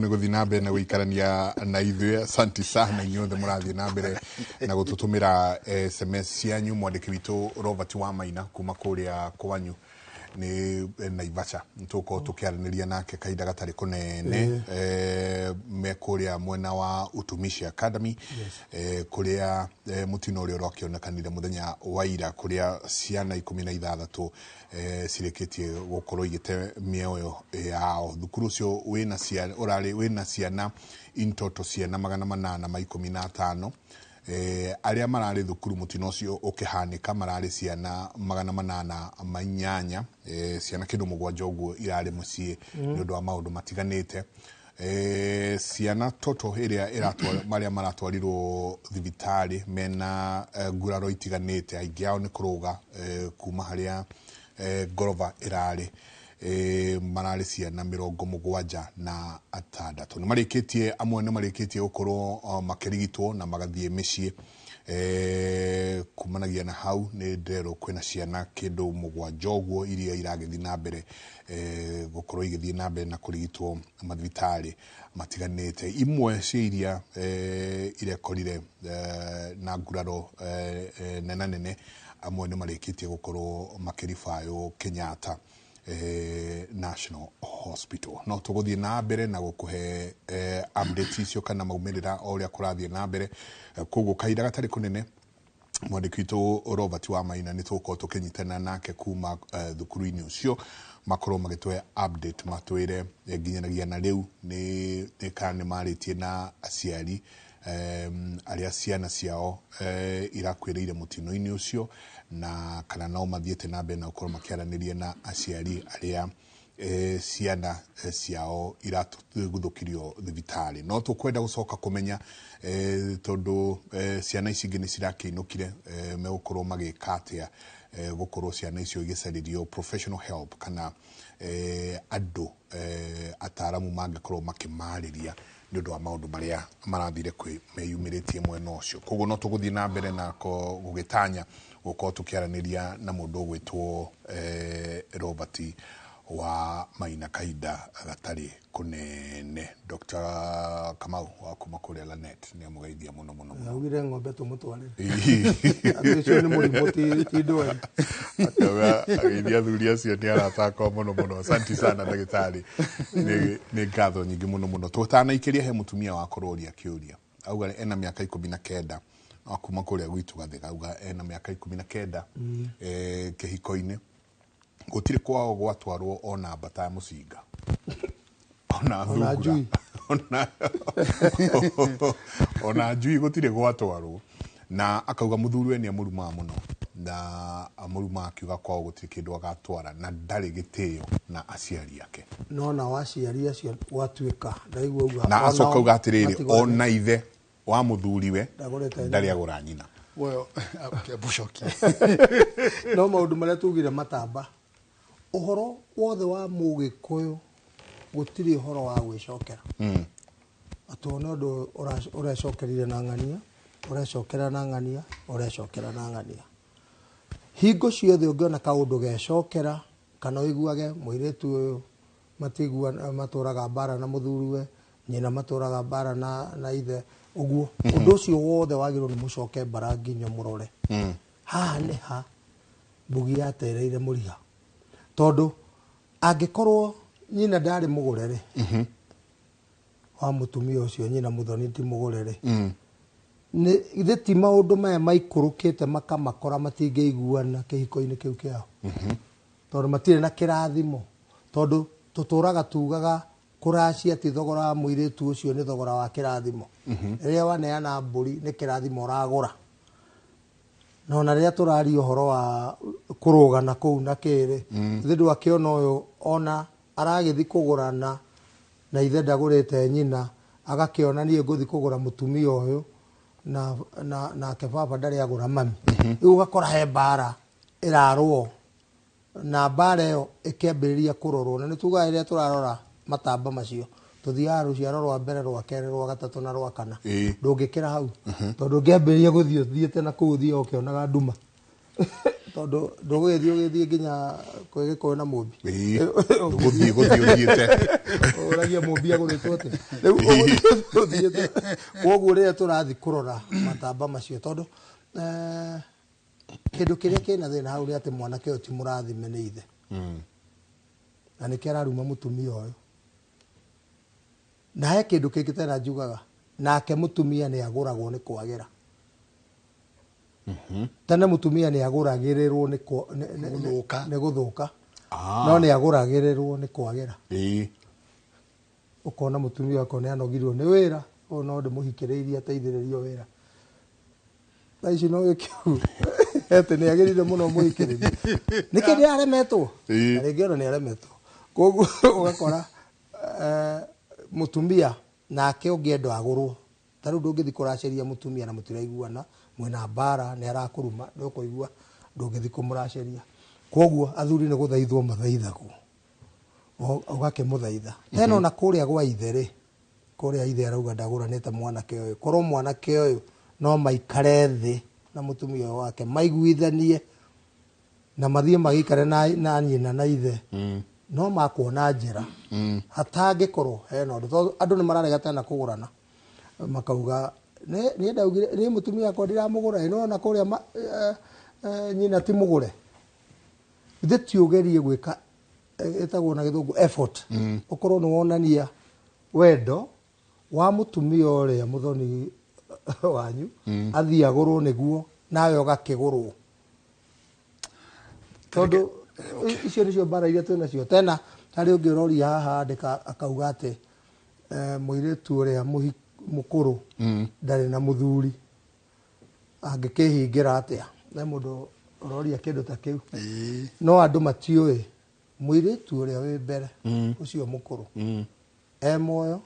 Nĩ gũthiĩ na mbere na gũikarania na ithuĩ. Asante sana inyuothe mũrathiĩ na mbere na gũtũtũmĩra SMS cianyu. Mwandĩki witũ Robert Wamaina kuma kũrĩa kwanyu nĩ Naivasha, nĩtũgũkorwo tũkĩaranĩria nake kahinda gatarĩ kũnene, me kũrĩa mwena wa Utumishi Academy, kũrĩa mũtino ũrĩa ũrakĩonekanire mũthenya wa ira, kũrĩa ciana 16 cirĩkĩtie gũkorwo igĩte mĩoyo yao. Thukuru ũcio wĩna ciana, ũrarĩ wĩna ciana in total ciana 815. Arĩa mararĩ thukuru mũtino ũcio ũkĩhanĩka mararĩ ciana 808. Ciana kĩndũ 7 ũguo irarĩ mũciĩ nĩ ũndũ wa maũndũ matiganĩte. Ciana toto ĩrĩa ĩratwara marĩa maratwarirwo thibitarĩ mena nguraro itiganĩte, aingĩ ao nĩ kũrũga kuma harĩa ngoroba ĩrarĩ, mararĩ ciana 76. Nĩ marĩkĩtie, amwe nĩ marĩkĩtie gũkorwo makĩrigitwo na magathiĩ mĩciĩ. Kumanagia na hau nĩ ndĩrerwo kwĩna ciana kĩndũ 7 ũguo iria iragĩthiĩ na mbere gũkorwo igĩthiĩ na mbere na kũrigitwo mathibitarĩ matiganĩte. Imwe cia iria irekorire na nguraro nena nene, amwe nĩ marĩkĩtie gũkorwo makĩribayũ Kenyatta National Hospital. No tũgũthiĩ na mbere na gũkũhe updates icio kana maumĩrĩra o ũrĩa kũrathiĩ na mbere. Koguo kahinda gatarĩ kũnene mwandĩki witũ Robert Wamaina nĩ tũgũkorwo tũkĩnyitana nake kuma thukuru-inĩ ũcio, makorwo magĩtũhe update, matwĩre nginyanagia na rĩu nĩ kana nĩ marĩtie na aciari arĩa ciana ciao irakuĩrĩire mũtino-inĩ ũcio, na kana no mathiĩte na mbere na gũkorwo makĩaranĩria na aciari arĩa ciana ciao iraguthũkirio thibitarĩ. No tũkwenda gũcoka kũmenya, tondũ ciana ici ingĩ nĩ cirakĩinũkire, megũkorwo magĩka atĩa gũkorwo ciana icio igĩcarĩrio professional help kana andũ ataramu mangĩkorwo makĩmarĩria nĩ ũndũ wa maũndũ marĩa marathire kwĩ meyumĩrĩtie mwena ũcio. Koguo no tũgũthiĩ na mbere na gũgĩtanya gũkorwo tũkĩaranĩria na mũndũ ũgwĩtwo Robert wa Maina kahinda gatarĩ kũnene. Dr. Kamau wa kuma kũrĩa Lanet nĩ amũgeithia mũno mũno mũno. Augire ng'ombe tũmũtwarĩre. Atĩ ũcio nĩ mũrimũ, ti ndwari. Akauga ageithia athuri acio nĩ aratakwa mũno mũno. Asante sana ndagĩtarĩ, nĩ ngatho nyingĩ mũno mũno. Tũtanaikĩria, he mũtumia wakorwo ũria kĩũria, auga ena mĩaka 19 wa kuma kũrĩa gwitũ Gathega, auga ena mĩaka 19 kĩhiko-inĩ, gũtirĩ kwao gwatwarwo ona mbata ya mũcinga ona Ona thungura njui. Ona njui gũtirĩ gwatwarwo. Na akauga mũthuri we nĩ amũrumaga mũno, na amũrumaga akiuga kwao gũtirĩ kĩndũ agatwara na ndarĩ gĩtĩo na aciari ake. No nao aciari acio gwatuĩka ndaigua uga Na acoka onao auga atĩrĩrĩ, matigũrĩte. ona ithe wa mũthuriwe Ndagũrĩte ndarĩ nyina. agũra nyina. Well, okay, bucoki. No maũndũ marĩa tugire matamba, ũhoro wothe wa mũgĩkũyũ gũtirĩ ũhoro wa gwĩcokera. Atĩ ona ũndũ ũrecokerire na ng'ania, ũrecokera na ng'ania, ũrecokera na ng'ania. Hingo ciothe ũngĩona kaũndũ gecokera kana ũiguage mũirĩtu ũyũ matigua matũraga mbara na mũthuriwe, nyina matũraga mbara na ithe ũguo, ũndũ ũcio wothe wagĩrĩirwo nĩ mũcoke mbara nginya mũrore haha nĩ ha mbugi yatereire mũriha, tondũ angĩkorwo nyina ndarĩ mũgũre rĩ, wa mũtumia ũcio nyina mũthoni ti mũgũre rĩ, nĩ ithe ti maũndũ maya maikũrũkĩte makamakora matingĩiguana kĩhiko-inĩ kĩu kĩao, tondũ matirĩ na kĩrathimo, tondũ tũtũraga tugaga kũracia ti thogora wa mũirĩtu ũcio, nĩ thogora wa kĩrathimo. Rĩrĩa waneana mbũri nĩ kĩrathimo ũragũra. Na ona rĩrĩa tũraria ũhoro wa kũrũgana kũu na kĩrĩ, ithe ndwakĩona ũyũ ona aragĩthi kũgũrana na ithe ndagũrĩte nyina, agakĩona niĩ ngũthi kũgũra mũtumia ũyũ na nake baba ndarĩ agũra mami. Rĩu ũgakora he mbara ĩrarũo, na mbara ĩyo ĩkĩambĩrĩria kũrorwo, na nĩ tugaga rĩrĩa tũrarora matamba macio tũthiaga rũciaro rwa mbere, rwa kerĩ, rwa gatatũ na rwa kana. Ndũngĩkĩra hau, tondũ ũngĩambĩrĩria gũthiĩ ũthiĩte na kũu ũthiaga ũkĩonaga nduma. Tondũ ndũgũgĩthiĩ ũgĩthiĩ nginya kwĩ Gĩkũyũ na Mũmbi. Gũthiĩ gũthiĩ ũthiĩte. Ũragia Mũmbi agũrĩtwo atĩa? Rĩu ũthiĩte. Kwoguo rĩrĩa tũrathiĩ kũrora matamba macio, tondũ kĩndũ kĩrĩa kĩna thĩna hau nĩ atĩ mwanake ũyũ ti mũrathime nĩ ithe. Na nĩkĩo araruma mũtumia ũyũ. Na he kĩndũ kĩngĩ tena njugaga, nake mũtumia nĩ agũragwo nĩ kwagĩra. Tene mũtumia nĩ agũragĩrĩrwo nĩ Gũthũka. Nĩ gũthũka. No nĩ agũragĩrĩrwo nĩ kwagĩra. Ũkona mũtumia wakwa nĩ anogirwo nĩ wĩra, ũyũ no ndĩmũhikĩrĩirie ateithĩrĩrio wĩra. Thaa ici no gĩkĩu atĩ nĩ agĩrĩire mũno mũhikĩrĩrie. Nĩkĩ nĩ aremetwo? Na rĩngĩ ona nĩ aremetwo. Koguo ũgakora mũtumia nake ũngĩenda agũrwo. Ta rĩu ndũngĩthiĩ kũracĩria mũtumia na mũtiraiguana, mwĩna mbara, nĩ arakũruma, ndũkũigua, ndũngĩthiĩ kũmũracĩria. Koguo athuri nĩ gũthaithwo mathaithagwo. Ũgakĩmũthaitha. Tena ona kũrĩa gwa ithe rĩ, kũrĩa ithe arauga ndagũranĩte mwanake ũyũ. Korwo mwanake ũyũ no maikare thĩ na mũtumia ũyũ wake, maiguithanie na mathiĩ magĩikare na nyina na ithe. No makuona njĩra. Hatangĩkorwo hena ũndũ. Tondũ andũ nĩ mararega tena kũgũrana. Makauga, niĩ ndaugire, niĩ mũtumia wakwa ndiramũgũra, ĩ no ona kũrĩa nyina ti mũgũre. Ithe ti ũgerie gwĩka, ĩtagwo na gĩthũngũ effort. Ũkorwo nĩ wonania wendo wa mũtumia ũrĩa mũthoni wanyu, athiĩ agũrwo nĩguo, nawe ũgakĩgũrwo. Tondũ icio nĩcio mbara iria twĩ nacio. Tena harĩ ũngĩ ũroria haha andĩka akauga atĩ mũirĩtu ũrĩa mũkũrũ ndarĩ na mũthuri, angĩkĩhingĩra atĩa? Nĩ mũndũ ũroria kĩndũ ta kĩu. No andũ matiũĩ mũirĩtu ũrĩa wĩ mbere, ũcio mũkũrũ, e muoyo,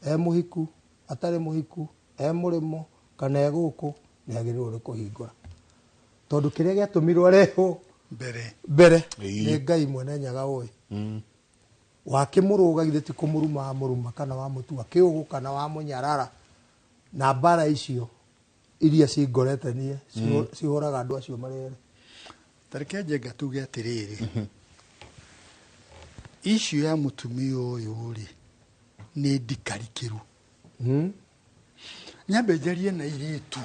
e mũhiku, atarĩ mũhiku, e mũrĩmo kana e gũkũ, nĩ agĩrĩirwo nĩ kũhingũra. Tondũ kĩrĩa gĩatũmirwo arehwo mbere mbere nĩ Ngai mwene Nyaga ũĩ. Wakĩmũrũga githĩ ti kũmũruma wamũruma kana wamũtua kĩũgũ kana wamũnyarara. Na mbara icio iria cingorete niĩ cihũraga andũ acio marĩ erĩ. Ta reke Njenga tuge atĩrĩrĩ, icio ya mũtumia ũyũ rĩ nĩ ndikarikĩru. Nyambe njarie na irĩtu.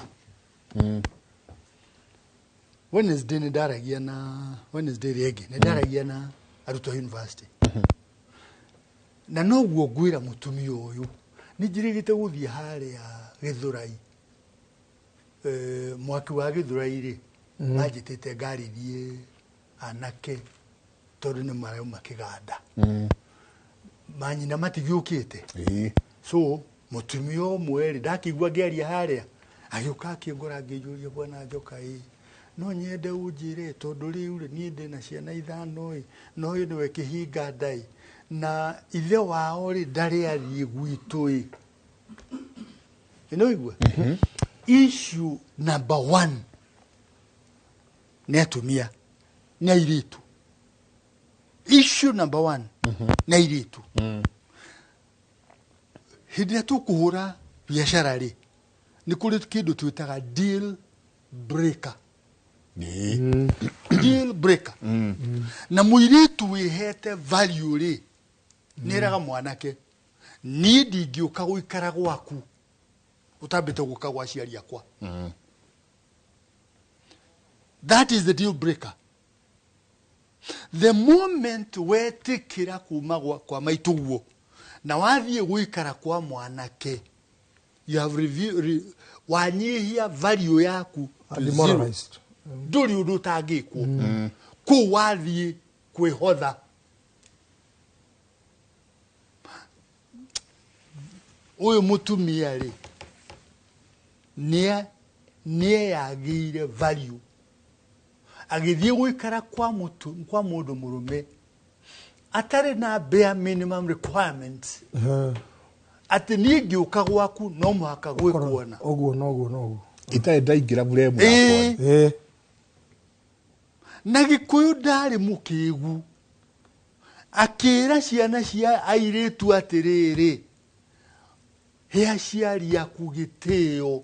Wednesday nĩ ndaragia na Wednesday ĩrĩa ĩngĩ nĩ ndaragia na arutwo a university. Na noguo ngwĩra mũtumia ũyũ, nĩ njĩrĩgĩte gũthiĩ harĩa Gĩthũrai. Mwaki wa Gĩthũrai rĩ, manjĩtĩte ngarĩrie anake tondũ nĩ marauma kĩganda. Manyina matigĩũkĩte. So mũtumia ũmwe rĩ, ndakĩigua ngĩaria harĩa, agĩũka akĩngora akĩnjũria, bwana Njoka ĩ, no nyende ũnjĩre tondũ rĩu rĩ, niĩ ndĩna ciana ithano ĩ, na ũyũ nĩwe kĩhinga nda ĩ, na ithe wao rĩ ndarĩ athiĩ gwitũ ĩ. Nĩ ũigua? Issue number 1 nĩ atumia, nĩ airĩtu. Issue number 1 nĩ airĩtu. Hĩndĩ ĩrĩa tũkũhũra biacara rĩ, nĩ kũrĩ kĩndũ twĩtaga deal breaker. Deal breaker. Na mũirĩtu wĩhete value rĩ, nĩ eraga mwanake, niĩ ndingĩũka gũikara gwaku ũtambĩte gũka gwa aciari akwa. That is the deal breaker. The moment wetĩkĩra kuma kwa maitũguo na wathiĩ gũikara kwa mwanake, you have review, wanyihia value yaku to zero. Demoralized. Ndũrĩ ũndũ ũtangĩkwo. Kũu wathiĩ kwĩhotha. Ũyũ mũtumia rĩ, nĩeyagĩire value. Agĩthiĩ gũikara kwa mũndũ mũrũme atarĩ na bare minimum requirements. Atĩ niĩ ngĩũka gwaku no mũhaka gwĩkuona. Ũguo noguo noguo. Itarĩ ndaingĩra buremu yakwa. Na Gĩkũyũ ndarĩ mũkĩgu. Akĩra ciana cia airĩtu atĩrĩrĩ, he aciari aku gĩtĩo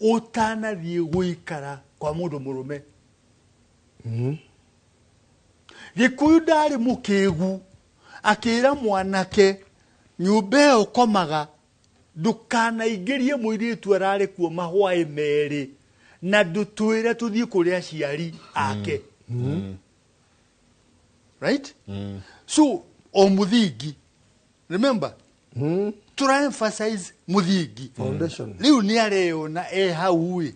ũtanathiĩ gũikara kwa mũndũ mũrũme. Gĩkũyũ ndarĩ mũkĩgu akĩra mwanake nyũmba ĩyo komaga ndũkanaingĩrie mũirĩtu ararĩ kuo mahwaĩ merĩ na ndũtwĩre tũthiĩ kũrĩ aciari ake. Right? So o mũthingi, remember, tura emphasize mũthingi. Foundation. Rĩu nĩ areyona e hau ĩ,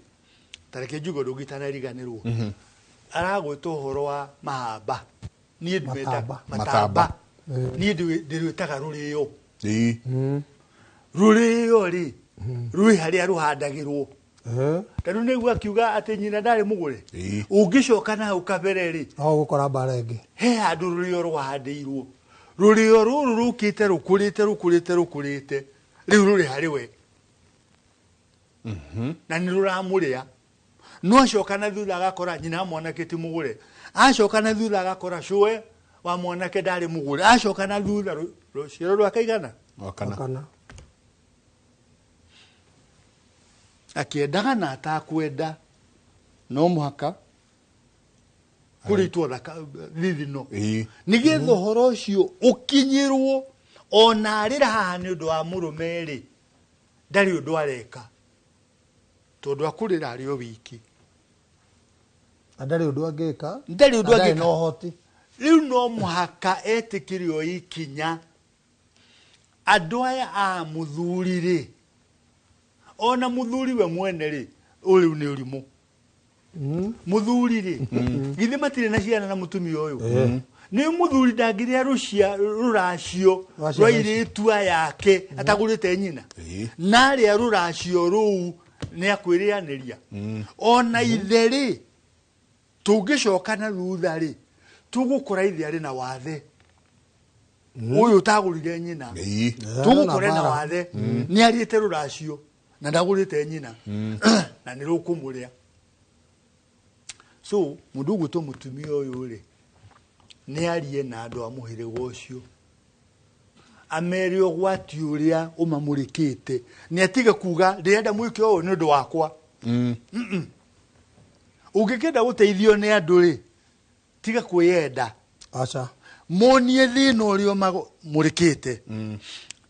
tareke njuge ũndũ ũngĩ itanariganĩrwo. Aragwĩta ũhoro wa mahamba. Niĩ ndĩmeta Matamba. matamba. Niĩ ndĩrwĩtaga rũrĩo. Rũrĩo rĩ, rwĩ harĩa rũhandagĩrwo. Tondũ nĩguo akiuga atĩ nyina ndarĩ mũgũre. Ũngĩcoka na hau kabere rĩ, No gũkora mbara ĩngĩ. he handũ rũrĩo rwahandĩirwo. Rũrĩo rũrũ rũkĩte rũkũrĩte rũkũrĩte rũkũrĩte, rĩu rũrĩ harĩ we. Na nĩ rũramũrĩa. No acoka na thutha agakora nyina wa mwanake ti mũgũre. Acoka na thutha agakora cũe wa mwanake ndarĩ mũgũre. Acoka na thutha rũciaro rwake igana. Wakana. Wakana. Akĩendaga na atakwenda no mũhaka kũrĩtwo thithino. Nĩgetha ũhoro ũcio ũkinyĩrwo ona arĩra haha nĩ ũndũ wa mũrũme rĩ, ndarĩ ũndũ areka. Tondũ akũrĩra arĩ o wiki. Na ndarĩ ũndũ angĩka. Ndarĩ ũndũ Na ndarĩ angĩka. na ũhoti. Rĩu no mũhaka etĩkĩre o ikinya. Andũ aya a mũthuri rĩ, ona mũthuri we mwene rĩ, ũyũ rĩu nĩ ũrimũ. Mũthuri rĩ, githĩ matirĩ na ciana na mũtumia ũyũ? Nĩ mũthuri ndangĩrĩa rũracio Rwa rwa ciana ici. irĩtu yake atagũrĩte nyina. Na arĩa rũracio rũu nĩ akwĩrĩanĩria. Ona ithe rĩ, tũngĩcoka na thutha rĩ, tũgũkora ithe arĩ na wathe. Ũyũ ũtagũrire nyina. Tũgũkora na wathe. Nĩ arĩte rũracio na ndagũrĩte nyina. Na nĩ rũkũmũrĩa. So mũndũ ũgwĩtwo mũtumia ũyũ rĩ, nĩ arie na andũ a mũhĩrĩga ũcio. Amere ũgwati ũrĩa ũmamũrĩkĩte. Nĩ atige kuga ndĩrenda mwĩke ũũ nĩ ũndũ wakwa. Ũngĩkĩenda gũteithio nĩ andũ rĩ, tiga kwĩyenda. Aca. Monie thĩna ũrĩa ũmamũrĩkĩte.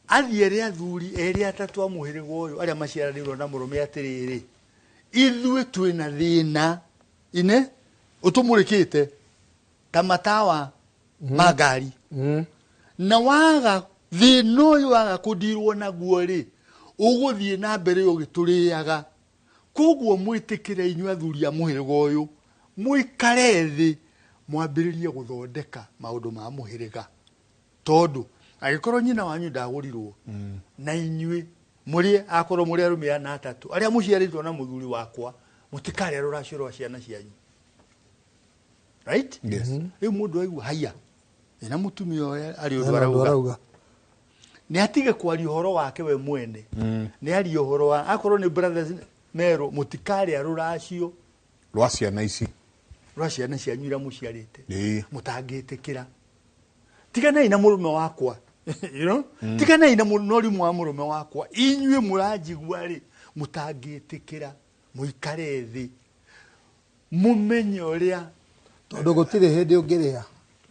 Athiĩ erĩ athuri erĩ atatũ a mũhĩrĩga ũyũ arĩa maciaranĩirwo na mũrũme atĩrĩrĩ, ithuĩ twĩna thĩna ine ũtũmũrĩkĩte ta matawa ma ngari. Na waga thĩna ũyũ waga kũndirwo naguo rĩ, ũgũthiĩ na mbere ũgĩtũrĩaga. Koguo mwĩtĩkĩre inyuĩ athuri a mũhĩrĩga ũyũ, mũikare thĩ mwambĩrĩrie gũthondeka maũndũ ma mũhĩrĩga. Tondũ angĩkorwo nyina wanyu ndagũrirwo, na inyuĩ mũrĩ akorwo mũrĩ arũme ana atatũ arĩa mũciarĩtwo na mũthuri wakwa, mũtikarĩa rũracio rwa ciana cianyu. Right? Yes. Rĩu mũndũ aigua haiya, ĩna mũtumia ũyũ arĩ ũndũ Hena ũndũ arauga. arauga. Nĩ atige kwaria ũhoro wake we mwene. Nĩ arie ũhoro wa akorwo nĩ brothers merwo mũtikarĩa rũracio rwa ciana ici. Rwa ciana cianyu iria mũciarĩte. Mũtangĩtĩkĩra. Tiganai na mũrũme wakwa. You know? Tiganai na ũrimũ wa mũrũme wakwa. Inyuĩ mũranjigua rĩ, mũtangĩtĩkĩra, mũikare thĩ. Mũmenye ũrĩa Tondũ gũtirĩ hĩndĩ ũngĩrĩa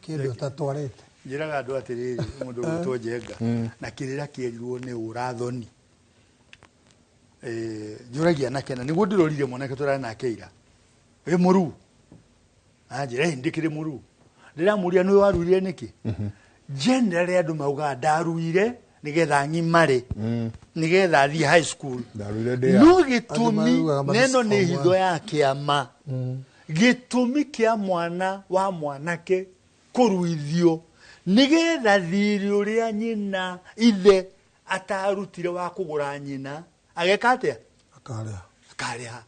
kĩndũ ũtatwarĩte. Njĩraga andũ atĩrĩrĩ, mũndũ ũgwĩtwo Njenga, na kĩrĩra kĩerirwo nĩ ũrathoni. Njũragia anake na nĩguo ndĩrorire mwanake tũrarĩ nake ira. Wĩ mũruu? Anjĩra, ĩ, ndĩkĩrĩ mũruu. Ndĩramũria nĩ waruire nĩkĩ? Generally andũ maugaga ndaruire nĩgetha ng'imare, nĩgetha thiĩ high school. Ndaruire ndĩ ya- No gĩtũmi, Andũ marugaga na ĩno nĩ mathiĩ hitho ya kĩama. Gĩtũmi kĩa mwana wa mwanake kũruithio nĩgetha thirĩ ũrĩa nyina ithe atarutire wa kũgũra nyina ageka atĩa? Akarĩha. Akarĩha.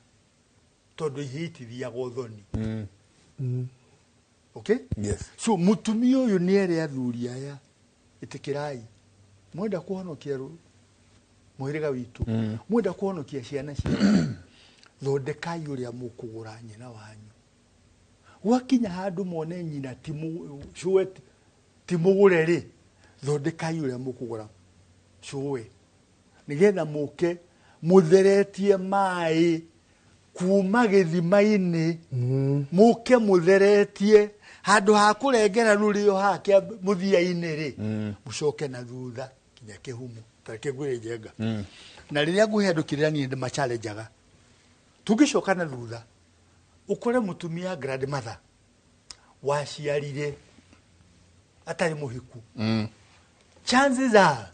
Tondũ ihĩ itithiaga ũthoni. Okay? Yes. So mũtumia ũyũ nĩ ere athuri aya, ĩtĩkĩrai. Mwenda kũhonokia mũhĩrĩga witũ. Mwenda kũhonokia ciana cianyu. Thondekai ũrĩa mũkũgũra nyina wanyu. Gwakinya handũ mone nyina ti cũe ti mũgũre rĩ, thondekai ũrĩa mũkũgũra cũe. Nĩgetha mũke mũtheretie maĩ Kuma gĩthima-inĩ mũke mũtheretie handũ ha kũrengera rũrĩo haha kĩa mũthia-inĩ rĩ, mũcoke na thutha kinya kĩhumo. Tareke ngwĩre Njenga, na rĩrĩa ngũhe andũ kĩrĩra niĩ ndĩmachallenjaga, tũngĩcoka na thutha ũkore mũtumia grandmother waciarire atarĩ mũhiku, chances are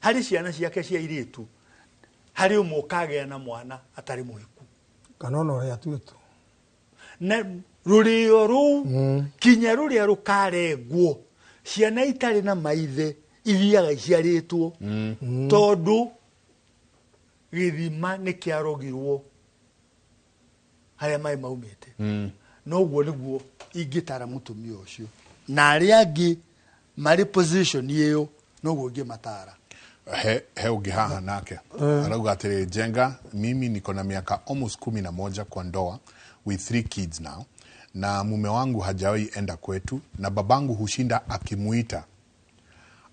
harĩ ciana ciake cia airĩtu harĩ ũmwe ũkagĩa na mwana atarĩ mũhiku. Kana ona ũrĩa atuĩtwo. Na rũrĩo rũu kinya rũrĩa rũkarengwo, ciana itarĩ na maithe ithiaga iciarĩtwo, tondũ gĩthima nĩ kĩarogirwo harĩa maĩ maumĩte. Noguo nĩguo ingĩtara mũtumia ũcio na arĩa angĩ marĩ position ĩyo, noguo ingĩmatara. He ũngĩ haha nake arauga atĩrĩ, "Njenga, mimi niko na miaka almost 11 kwa ndoa with three kids now, na mume wangu hajawahi enda kwetu na babangu hushinda akimuita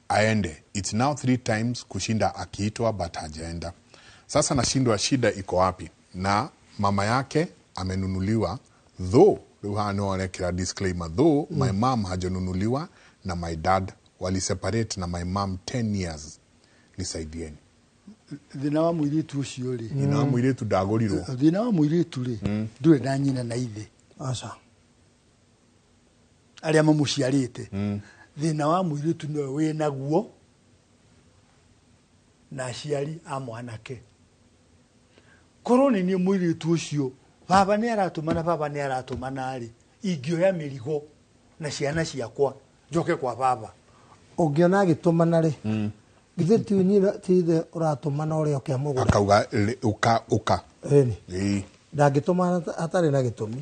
aende. It's now three times kushinda akiitwa but hajaenda. Sasa nashindwa shida iko wapi, na mama yake amenunuliwa though." Rĩu haha nĩho arekĩra disclaimer, "Though my mom hajanunuliwa na my dad waliseparate na my mom 10 years. Nisaidieni." Thĩna wa mũirĩtu ũcio rĩ, Nyina wa mũirĩtu ndagũrirwo. Thĩna wa mũirĩtu rĩ, ndũrĩ na nyina na ithe Aca. arĩa mamũciarĩte. Thĩna wa mũirĩtu nĩwe wĩnaguo na aciari a mwanake. Korwo nĩ niĩ mũirĩtu ũcio, baba nĩ aratũmana, baba nĩ aratũmana rĩ, ingĩoya mĩrigo na ciana ciakwa njoke kwa baba. Ũngĩona agĩtũmana rĩ, githĩ ti nyina ti ithe ũratũmana ũrĩa ũke amũgũre? Akauga ũka ũka. Ĩni. Ĩĩ. Ndangĩtũmana hatarĩ na gĩtũmi,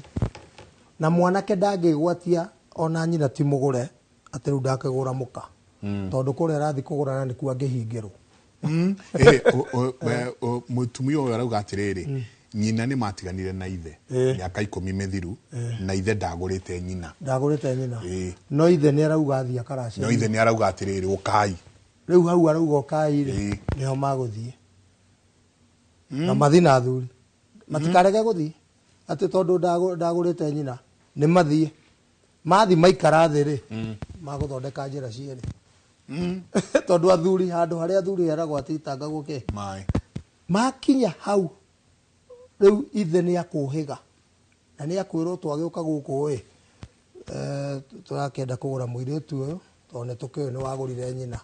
na mwanake ndangĩgwatia ona nyina ti mũgũre atĩ rĩu ndakĩgũra mũka, tondũ kũrĩa arathiĩ kũgũrana nĩkuo angĩhingĩrwo. Ĩĩ, mũtumia ũyũ arauga atĩrĩrĩ, nyina nĩ matiganire na ithe mĩaka 10 mĩthiru, na ithe ndagũrĩte nyina. Ndagũrĩte nyina. Ĩĩ. No ithe nĩ arauga athiĩ akaracia. No ithe nĩ arauga atĩrĩrĩ, ũkai. Rĩu hau arauga ũkai rĩ, nĩho magũthiĩ na mathi na athuri matikarege gũthiĩ atĩ tondũ ndagũrĩte nyina. Nĩ mathiĩ, mathi maikara thĩ rĩ, magũthondeka njĩra cierĩ, tondũ athuri handũ harĩa athuri heragwo atitangagwo kĩ maĩ. Makinya hau rĩu ithe nĩ akũhĩga na nĩ akwĩrwo, "Twagĩũka gũkũ ĩ, tũrakĩenda kũgũra mũirĩtu ũyũ tondũ nĩ tũkĩũĩ nĩ wagũrire nyina."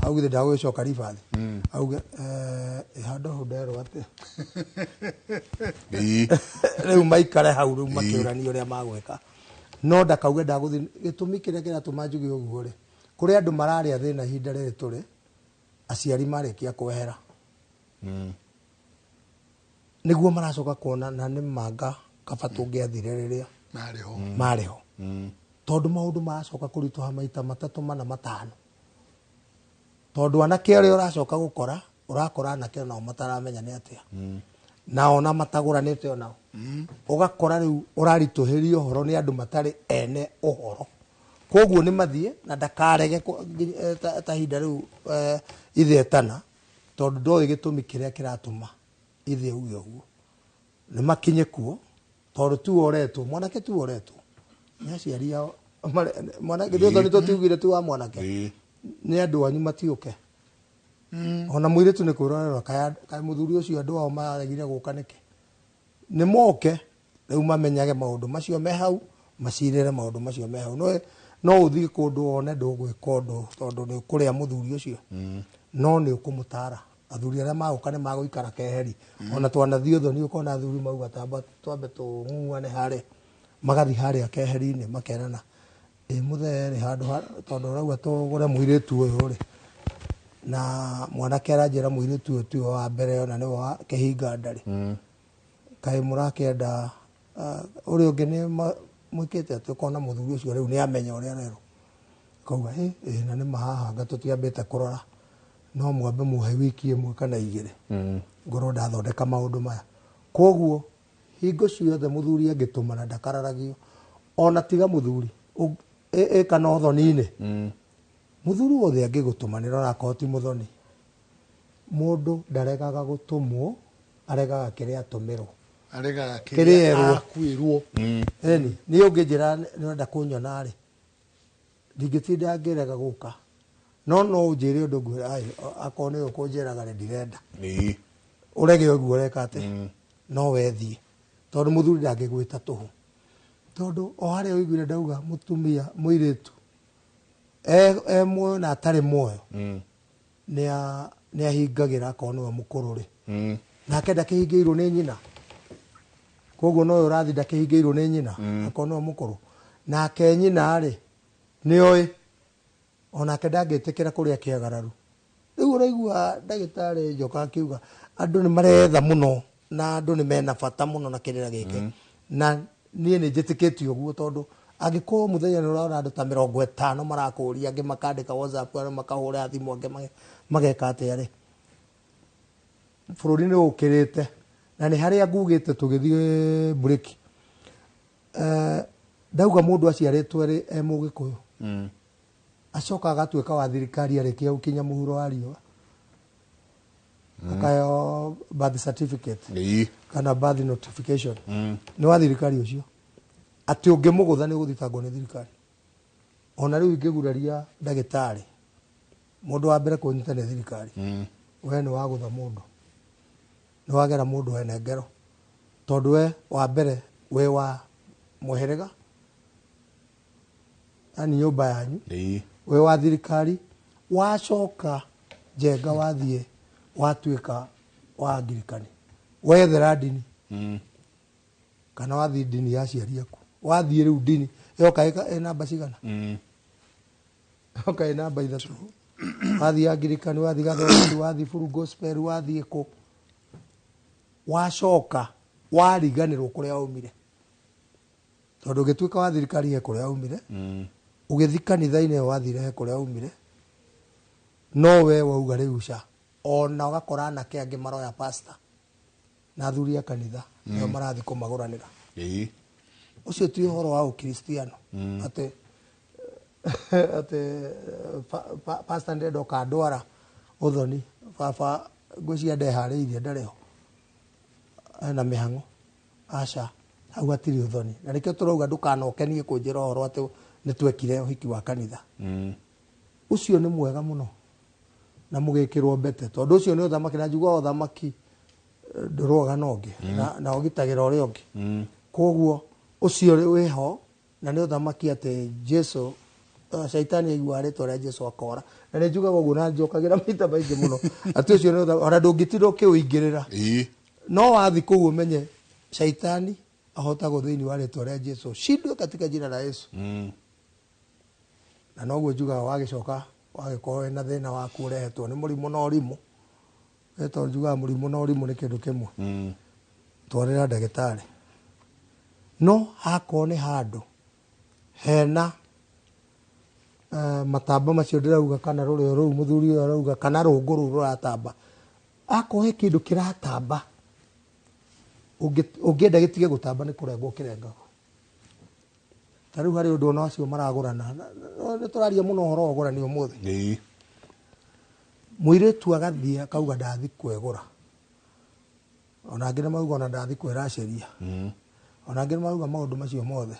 Hau githĩ ndagũgĩcoka ribathi auge, "Ĩ handũ hau nderwo atĩa?" Rĩu maikare hau rĩu makĩũrania ũrĩa magwĩka, no ndakauge ndagũthiĩ. Gĩtũmi kĩrĩa kĩratũma njuge ũguo rĩ, kũrĩ andũ mararĩa thĩna ihinda rĩrĩ tũrĩ, aciari marĩkia kwehera nĩguo maracoka kuona na nĩ manga kaba tũngĩathire rĩrĩa marĩ ho. Marĩ ho, tondũ maũndũ maracoka kũritũha maita matatũ, mana, matano, tondũ anake arĩa ũracoka gũkora, ũrakora anake nao mataramenya nĩ atĩa, na ona matagũranĩte onao, ũgakora rĩu ũraritũhĩrio ũhoro nĩ andũ matarĩ ene ũhoro. Koguo nĩ mathiĩ na ndakarege ta ihinda rĩu ithe etana, tondũ ndoĩ gĩtũmi kĩrĩa kĩratũma ithe auge ũguo. Nĩ makinye kuo, tondũ tu oretwo mwanake, tu oretwo nĩ aciari ao. Mwanake githĩ ũthoni tũtiugire tu wa mwanake? Ĩĩ. Nĩ andũ anyu matiũke, ona mũirĩtu nĩ kwĩrorerwo kaĩ mũthuri ũcio andũ ao maregire gũka nĩkĩ. Nĩ moke rĩu mamenyage maũndũ macio me hau, macirĩre maũndũ macio me hau. No ũthiĩ kũndũ wone ndũgwĩka ũndũ tondũ nĩ ũkũrĩa mũthuri ũcio, no nĩ ũkũmũtara. Athuri arĩa magũka nĩ magũikara keheri. Ona twanathiĩ ũthoni ũkona athuri mauga tamba twambe tũng'ung'uane harĩa, magathiĩ harĩa keheri-inĩ makerana, "Ĩ mũthee rĩ, handũ tondũ ũrauga tũgũre mũirĩtu ũyũ rĩ, na mwanake aranjĩra mũirĩtu ũyũ tiwe wa mbere ona nĩwe wa kĩhinga ndarĩ, kaĩ mũrakĩenda ũrĩa ũngĩ nĩ mwĩkĩte atĩ?" Ũkona mũthuri ũcio rĩu nĩ amenya ũrĩa arerwo, akauga, "Ĩ ĩ, na nĩ mahahanga tũtiambĩte kũrora, no mwambe muhe wiki ĩmwe kana igĩrĩ ngorwo ndathondeka maũndũ maya." Koguo hingo ciothe mũthuri angĩtũmana ndakararagio. Ona tiga mũthuri ĩ kana ũthoni-inĩ, mũthuri wothe angĩgũtũmanĩra onakorwo ti mũthoni, mũndũ ndaregaga gũtũmwo, aregaga kĩrĩa atũmĩrwo. Aregaga Kĩrĩa kĩrĩa erwo. Akwĩrwo. Eni niĩ ũngĩnjĩra nĩ ũrenda kũnyona rĩ, ndingĩtinda ngĩrega gũka, no no ũnjĩre ũndũ ngwĩra, "Ai, akorwo nĩ ũkũnjĩraga rĩ, ndirenda." Ũrege ũguo ũreka atĩ no wethiĩ, tondũ mũthuri ndangĩgwĩta tũhũ, tondũ o harĩa ũiguire ndauga mũtumia mũirĩtu e muoyo na atarĩ muoyo, nĩ ahingagĩra akorwo nĩwe mũkũrũ rĩ, nake ndakĩhingĩirwo nĩ nyina. Koguo no ũrathi ndakĩhingĩirwo nĩ nyina akorwo nĩwe mũkũrũ, nake nyina rĩ nĩoĩ onake ndangĩtĩkĩra kũrĩa kĩagararu. Rĩu ũraigua ndagĩtarĩ Njoka akiuga andũ nĩ maretha mũno na andũ nĩ mena bata mũno na kĩrĩra gĩkĩ, na niĩ nĩ njĩtĩkĩtie ũguo, tondũ angĩkorwo mũthenya nĩ ũrona andũ ta 50 marakũria, angĩ makandĩka WhatsApp, angĩ makahũra thimũ, angĩ mageka atĩa rĩ, bũrũri nĩ ũkĩrĩte. Na nĩ harĩa ngugĩte tũgĩthiĩ mburĩki, ndauga mũndũ aciarĩtwo arĩ e mũgĩkũyũ, acoka agatuĩka wa thirikari arĩkia gũkinya mũhuro wa riũa, akaheo birth certificate kana birth notification, nĩ wa thirikari ũcio, atĩ ũngĩmũgũtha nĩ ũgũthitangwo nĩ thirikari. Ona rĩu ingĩguraria ndagĩtarĩ, mũndũ wa mbere kũnyita nĩ thirikari. We nĩ wagũtha mũndũ, nĩ wagera mũndũ wene ngero, tondũ we wa mbere wĩ wa mũhĩrĩga, yani nyũmba yanyu, wĩ wa thirikari, wacoka njenga wathiĩ watuĩka wa angirikani, wethera ndini kana wathiĩ ndini ya aciari aku, wathiĩ rĩu ndini yoka ĩ namba cigana, yoka ĩ namba 3, wathiĩ angirikani, wathiĩ gathoreki, wathiĩ full gospel, wathiĩ kũ, wacoka wariganĩrwo kũrĩa waumire, tondũ ũgĩtuĩka wa thirikari he kũrĩa waumire, ũgĩthiĩ kanitha-inĩ ĩyo wathire he kũrĩa waumire, no we wauga rĩu ca ona ũgakora anake angĩ maroya pastor na athuri a kanitha nĩo marathiĩ kũmagũranĩra. Ũcio ti ũhoro wa ũkristiano, atĩ atĩ pastor ndĩrenda ũkandwara ũthoni, baba ngwĩciria ndeharĩirie, ndarĩ ho, ena mĩhang'o. Aca, hau hatirĩ ũthoni, na nĩkĩo tũrauga ndũkanoke niĩ kũnjĩra ũhoro atĩ nĩ twekire ũhiki wa kanitha. Ũcio nĩ mwega mũno na mũgĩkĩrwo mbete, tondũ ũcio nĩ ũthamaki, na njiguaga ũthamaki ndũrũaga na ũngĩ, na ũgitagĩra ũrĩa ũngĩ. Koguo ũcio wĩho na nĩ ũthamaki, atĩ Jesu, caitani aiguaga rĩtwa rĩa Jesu akora, na nĩ njugaga ũguo na njokagĩra maita maingĩ mũno atĩ ũcio nĩ ũthamaki, ona ndũngĩtinda ũkĩũingĩrĩra, no wathi kũu ũmenye caitani ahotagwo thĩinĩ wa rĩtwa rĩa Jesu, shindwe katika jina la Yesu. Na noguo njugaga wagĩcoka wagĩkorwo wĩna thĩna waku ũrehetwo nĩ mũrimũ na ũrimũ, tondũ njugaga mũrimũ na ũrimũ nĩ kĩndũ kĩmwe, twarĩra ndagĩtarĩ. No hakorwo nĩ handũ hena matamba macio ndĩrauga, kana rũrĩo rũu mũthuri ũyũ arauga, kana rũngũ rũu rũratamba, akorwo he kĩndũ kĩratamba, ũngĩenda gĩtige gũtamba nĩ kũrengwo kĩrengagwo. Ta rĩu harĩ ũndũ ona acio maragũrana, nĩ tũraria mũno ũhoro wa ũgũrani ũmũthĩ. Mũirĩtu agathiĩ akauga ndathi kwĩgũra, ona angĩ nĩ mauga ona ndathi kwĩracĩria, ona angĩ nĩ mauga maũndũ macio mothe,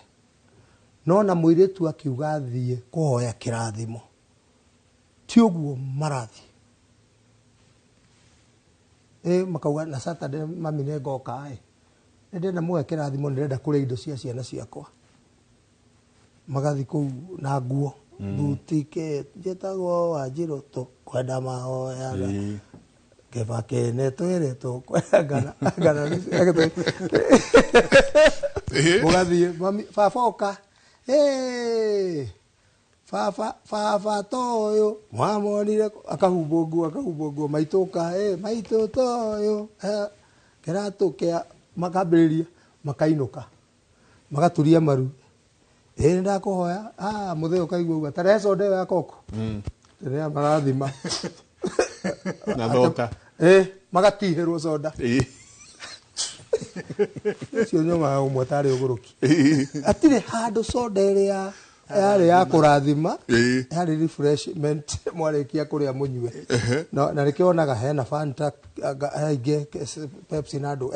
no na mũirĩtu akiuga athiĩ kũhoya kĩrathimo, ti ũguo marathiĩ. Makauga na Saturday mami nĩ ngoka ĩ, nĩ ndĩrenda muoe kĩrathimo, nĩ ndĩrenda kũrĩa indo cia ciana ciakwa. Magathi kũu na nguo thuti kĩ njĩtagwo Wanjirũ tũkwenda mahoya Kĩbakĩ nĩ twĩrĩ tũkwenda ngana ngana. Mũgathiĩ, mami baba oka, baba baba toyũ mwamonire, akahumbwo nguo, akahumbwo nguo, maitũ ũka, maitũ toyũ, kĩratũ kĩa, makambĩrĩria makainũka magaturia maru, ĩ nĩ ndakũhoya, mũthee ũkaigua uga tarehe soda ĩyo ya koko rĩrĩa marathima. Na thota. Magatihĩrwo soda. Ũcio nyomaga ũmwe tarĩ ũgũrũki, hatirĩ handũ soda ĩrĩa yarĩ ya kũrathima, yarĩ refreshment, mwarĩkia kũrĩa mũnyue. Na nĩkĩo wonaga hena Fanta, he ingĩ Pepsi na andũ.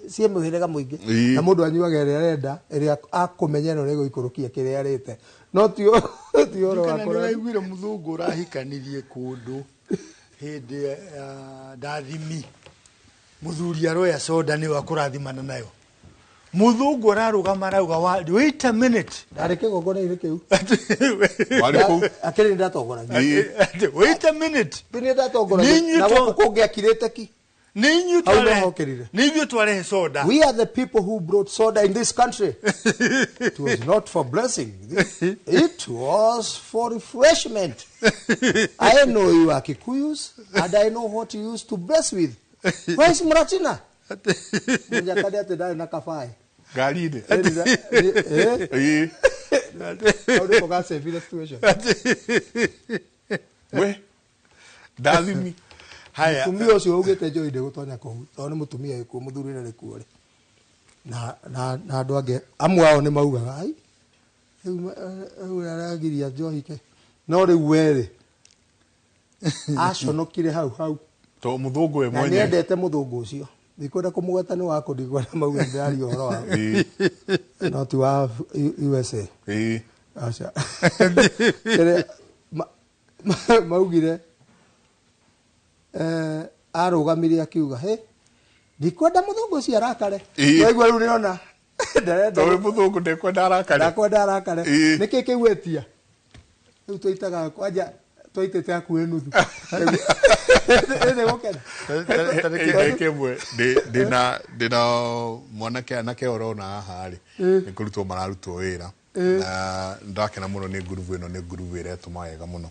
ciĩ mũhĩrĩga mũingĩ na mũndũ anyuaga ĩrĩa arenda ĩrĩa akũmenya ĩno nĩgũikũrũkia kĩrĩa arĩte no ti ũhoro wa kũra. Nĩũraiguire mũthũngũ ũrahikanirie kũndũ hĩndĩ ya ndathimi mũthuri aroya soda nĩwe akũrathimana nayo muthungu ararugama arauga wait a minute ndarĩ kĩgongona-inĩ kĩu warĩ kũu akĩrĩ nĩ ndatongoragia wait a minute nĩ ndatongoragia na gũkũ kũngĩ akirĩte ki nĩ inyuĩ twarehe soda. We are the people who brought soda in this country. It was not for blessing. It was for refreshment. I know you are Kikuyus and I know what you used to bless with. Where is Muratina? Mũnyakade atĩ ndarĩ na kabaĩ ngari-inĩ. Hau nĩko gacevire situation. We ndathimi. Haya, mũtumia ũcio augĩte njohi ndĩgũtonya kũu tondũ nĩ mũtumia wĩkuo mũthuri ndarĩ kuo rĩ na andũ angĩ amwe ao nĩ maugaga ai rĩu aragiria njohi ke no rĩu we rĩ aconokire hau hau to mũthũngũ we mwenyewe na nĩendete mũthũngũ ũcio ndikwenda kũmũgweta nĩ wako ndikwenda mauge ndĩraria ũhoro wa no ti wa USA. Aca maugire arũgamire akiuga he ndikwenda mũthũngũ ũcio arakare waigua rĩu nĩona ndarenda tondũ mũthũngũ ndekwenda arakare ndakwenda arakare nĩkĩ kĩu etia rĩu twaitaga kwanja twaitĩte hakuhĩ nuthu ĩnĩ gũkena kĩmwe ndĩna mwanake anake ũrona haha rĩ nĩ kũrutwo mararutwo wĩra na ndakena mũno nĩ ngurubu ĩno nĩ ngurubu ĩretũma wega mũno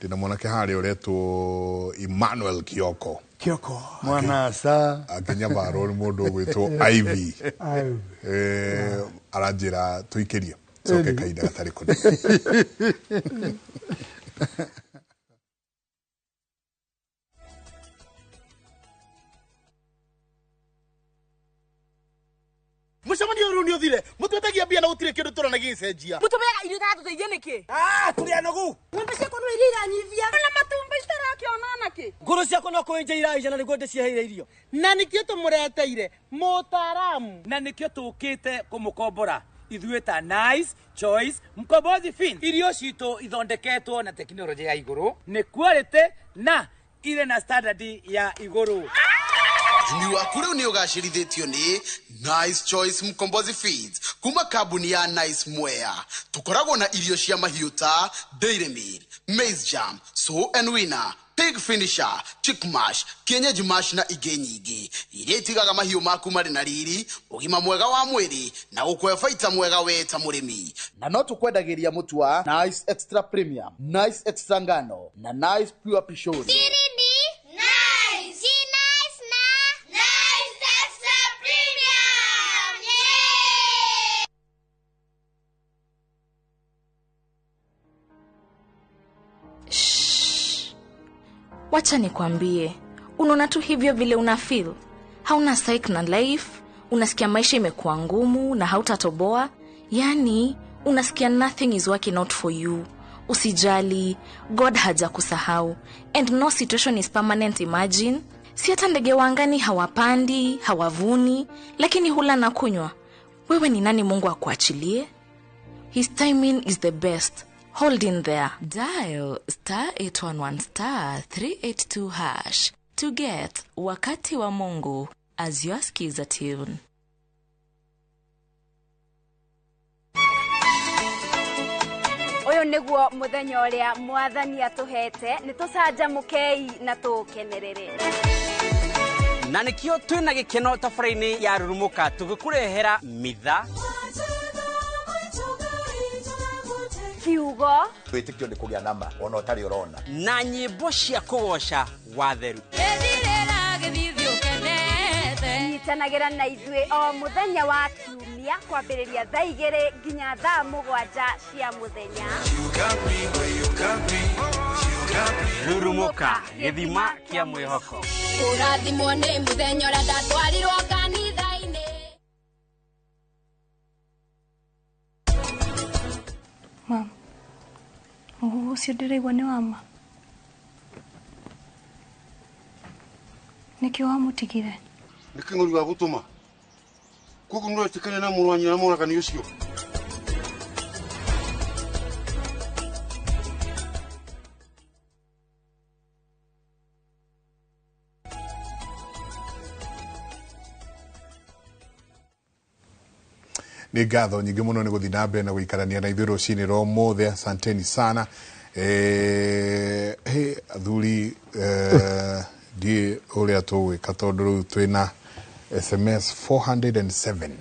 ndĩna mwanake harĩa ũretwo Emmanuel Kioko Kioko mwanasa akĩnyamarwo nĩ mũndũ ũgwĩtwo Ivy aranjĩra tũikĩrie coke kahinda gatarĩ kũnene. Mucemanio rĩu nĩ ũthire mũtwetagia mbia na gũtirĩ kĩndũ tũrona gĩgĩcenjia mũtũmĩaga irio itaratũteithia nĩkĩ tũrĩ anogu ng'ombe ciakwa no iria iranyivia na matumbĩ citarakĩona nakĩ ngũrũ ciakwa no kũenja iraija na nĩguo ndĩciheire irio na nĩkĩo tũmũreteire mũtaaramu na nĩkĩo tũkĩte kũmũkombora ithuĩ ta Nice Choice Mkombozi Fin irio citũ ithondeketwo na tekinoronjĩ ya igũrũ nĩ quality na irĩ na standard ya igũrũ. Ũrĩmi waku rĩu nĩ ũgacĩrithĩtio nĩ Nice Choice Mkombozi Feeds kuma kambuni ya Nice Mwea. Tũkoragwo na irio cia mahiũ ta Dairy Meal, Maize Jam, Sow and Winner, Pig Finisher, Chick Mash, Kienyeji Mash na ingĩ nyingĩ iria itigaga mahiũ maku marĩ na riri, ũgima mwega wa mwĩrĩ na gũkũhe baita mwega we ta mũrĩmi. Na no tũkwendagĩria mũtu wa Nice Extra Premium, Nice Extra Ngano na Nice Pure Pishori. Wacha nikwambie, unaona tu hivyo vile una feel. Hauna psych na life, unasikia maisha imekuwa ngumu na hautatoboa. Yani, unasikia nothing is working out for you. Usijali, God hajakusahau. And no situation is permanent, imagine. Si hata ndege wa angani hawapandi, hawavuni, lakini hula na kunywa. Wewe ni nani Mungu akuachilie? His timing is the best. Hold in there. Dial *811 *382# to get Wakati wa Mungu as your skiza tune. Ũyũ nĩguo mũthenya ũrĩa mwathani atũhete nĩ tũcanjamũkei na tũũkenerere. Na nĩkĩo twĩna gĩkeno tabarĩra-inĩ ya Rurumũka tũgĩkũrehera mitha kiugo wĩtĩkio nĩ kũgĩa nama ona ũtarĩ ũrona na nyĩmbo cia kũgoca watheru. Nyitanagĩra na ithuĩ o mũthenya wa kiumia kwambĩrĩria thaa 2 nginya thaa 7 cia mũthenya. Rurumũka gĩthima kĩa mwĩhoko. Kũrathimwo nĩ mũthenya ũrĩa ndatwarirwo kanitha-inĩ. Mama, mũhuhu ũcio ndĩraigua nĩ wa ma? Nĩkĩ wamũtigire? Nĩkĩ ng'ũri wa gũtũma? Koguo nĩ ũretĩkania na mũrũ wa nyina na mũragani ũcio? Nĩ ngatho nyingĩ mũno nĩ gũthiĩ na mbere na gũikarania na ithuĩ rũcinĩ rwa ũmũthĩ. Asanteni sana. He athuri, ndiĩ ũrĩa tũgwĩka tondũ rĩu twĩna SMS 407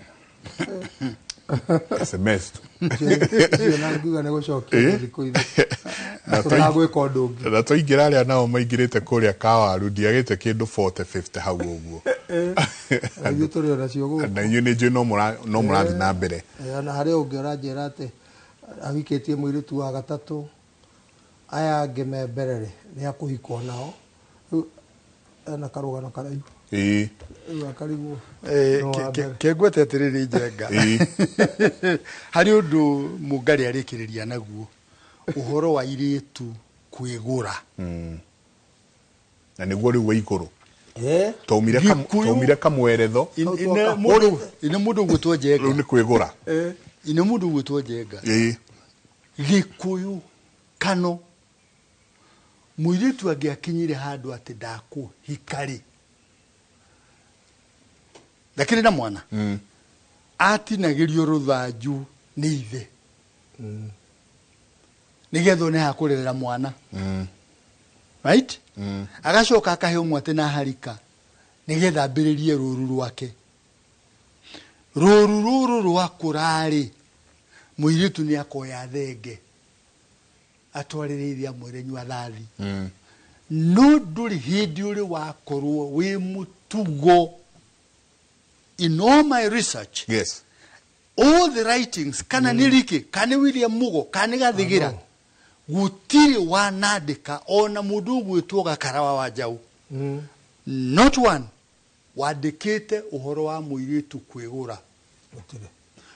SMS tu. Icio na ngiuga nĩ gũcokia thikũ ithi. Tũragwĩka ũndũ ũngĩ. Na twaingĩra arĩa nao maingĩrĩte kũrĩa kawaru ndiagĩte kĩndũ 40 50 hau ũguo. Na ithuĩ tũrĩ onacio gũkũ. Na inyuĩ nĩ njũĩ no mũrathiĩ na mbere. Ona harĩ ũngĩ ũranjĩra atĩ ahikĩtie mũirĩtu wa gatatũ, aya angĩ me mbere rĩ nĩ akũhikwo nao. Rĩu ena karũgano karaihu. Rĩu akarigwo. No wa mbere. Kengwete atĩrĩrĩ Njenga. Harĩ ũndũ Mũngarĩ arĩkĩrĩria naguo, ũhoro wa irĩtu kwĩgũra. Na nĩguo rĩu wĩ igũrũ. Twaumire kamweretho. Ine mũndũ ũgwĩtwo Njenga. Rĩu nĩ kwĩgũra. Ine mũndũ ũgwĩtwo Njenga. Gĩkũyũ kano mũirĩtu angĩakinyire handũ atĩ ndakũhika rĩ, ndakĩrĩ na mwana, atinagĩrio rũthanju nĩ ithe nĩgetha one ha kũrerera mwana. Right? Agacoka akaheo mwatĩ na harika nĩgetha ambĩrĩrie rũru rwake. Rũru rũrũ rwakũra rĩ, mũirĩtu nĩ akoya thenge atwarĩre ithe amwĩre nyua thathi. No ndũrĩ hĩndĩ ũrĩ wakorwo wĩ mũtugo. In all my research, yes, all the writings, kana nĩ Rike, kana nĩ William Mugo, kana nĩ Gathigĩra, gũtirĩ wanandĩka ona mũndũ ũgwĩtwo Gakarawa wa Njaũ. Not one wandĩkĩte ũhoro wa mũirĩtu kwĩgũra.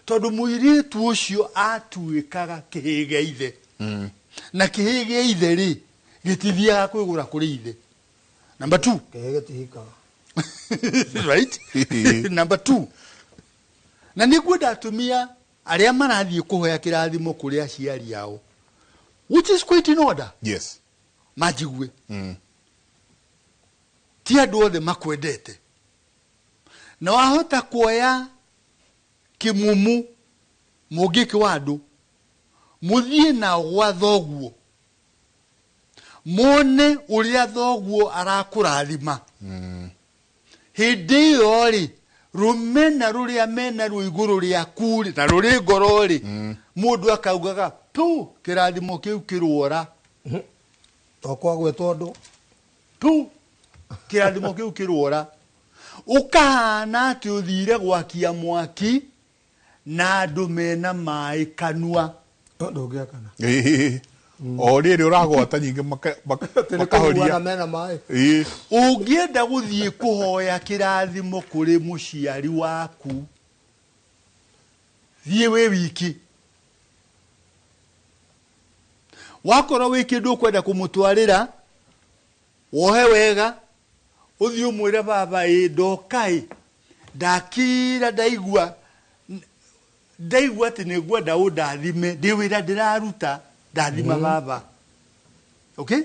Tondũ mũirĩtu ũcio atuĩkaga kĩhĩĩ gĩa ithe. Na kĩhĩĩ gĩa ithe rĩ, gĩtithiaga kwĩgũra kũrĩ ithe. Number 2. Kĩhĩĩ gĩtihikaga. Right? Number 2. Na nĩngwenda atumia arĩa marathiĩ kũhoya kĩrathimo kũrĩ aciari ao, which is quite in order. Yes. Manjigue. Ti andũ othe makwendete. Na wahota kuoya kĩmumu mũngĩkĩ wa andũ, mũthiĩ nao gwa thoguo, mone ũrĩa thoguo arakũrathima. Hĩndĩ ĩyo rĩ, rũmena rũrĩa mena ruo igũrũ rĩaku rĩ, na rũrĩ ngoro rĩ, mũndũ akaugaga tu kĩrathimo kĩu kĩrũora. To kwagwetwo ũndũ. Tu kĩrathimo kĩu kĩrũora. Ũkahana atĩ ũthire gwakia mwaki na andũ mena maĩ kanua. Ndũngĩakana. O rĩrĩ ũragwata nyingĩ makahoria. Mena maĩ. Ũngĩenda gũthiĩ kũhoya kĩrathimo kũrĩ mũciari waku, thiĩ wĩ wiki. Wakorwo wĩ kĩndũ ũkwenda kũmũtwarĩra, wohe wega, ũthiĩ ũmwĩre baba ĩ ndoka ĩ, ndakira ndaigua atĩ nĩ ngwenda ũndathime, ndĩ wĩra ndĩraruta, ndathima baba. Okay?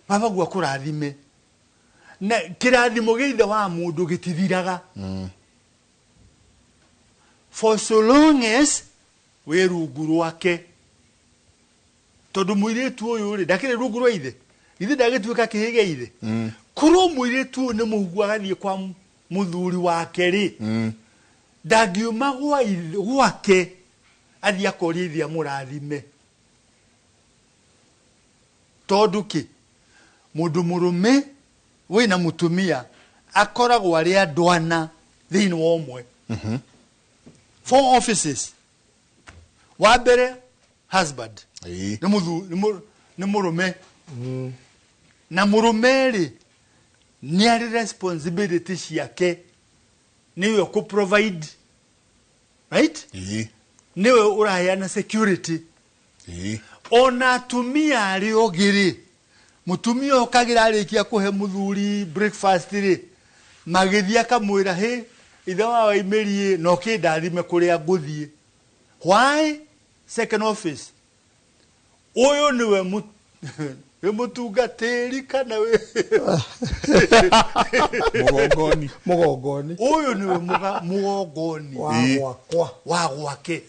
Baba gwa kũrathime. Na kĩrathimo gĩa ithe wa mũndũ gĩtithiraga. For so long as wĩ rungu rwake. Tondũ mũirĩtu ũyũ rĩ, ndakĩrĩ rungu rwa ithe. Ithe ndagĩtuĩka kĩhĩĩ gĩa ithe. Korwo mũirĩtu ũyũ nĩ mũhugu agathiĩ kwa mũthuri wake rĩ, ndangiuma gwake athiĩ akorie ithe amũrathime. Tondũ kĩ? Mũndũ mũrũme wĩna mũtumia akoragwo arĩ andũ ana thĩinĩ wa ũmwe. 4 offices. Wa mbere husband. Nĩ mũrũme. Na mũrũme rĩ, nĩ arĩ responsibility ciake, nĩwe ũkũ provide, right? Nĩwe ũraheana security. Ona atumia arĩa ũngĩ rĩ, mũtumia ũkagĩra arĩkia kũhe mũthuri breakfast rĩ, magĩthiĩ akamwĩra, hĩ, Ithe wa Waimĩri no kĩndathime kũrĩa ngũthiĩ. Why second office? Ũyũ nĩwe wĩ mũtungatĩri kana wĩ Mũgongoni. Mũgongoni. Ũyũ nĩwe mũgongoni wa gwakwa. Wa gwake.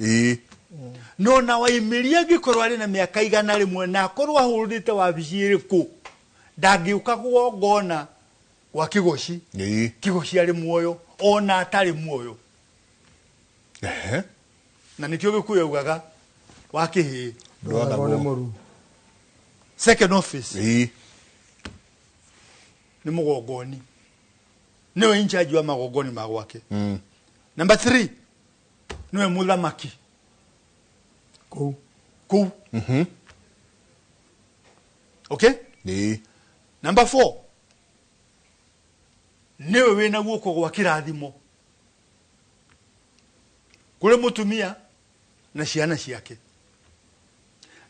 No na Waimĩri angĩkorwo arĩ na mĩaka 101 na akorwo ahũrĩte wabici ĩrĩkũ, ndangĩũka kũgongona gwa Kĩgoci. Kĩgoci arĩ muoyo ona atarĩ muoyo. Na nĩkĩo Gĩkũyũ augaga wa kĩhĩĩ Ndwathagwo nĩ mũru. Second office. Nĩ mũgongoni. Nĩwe in charge wa magongoni ma gwake. Number 3 nĩwe mũthamaki. Kũu. Kũu. Okay? Number 4 nĩwe wĩna guoko gwa kĩrathimo kũrĩ mũtumia na ciana ciake.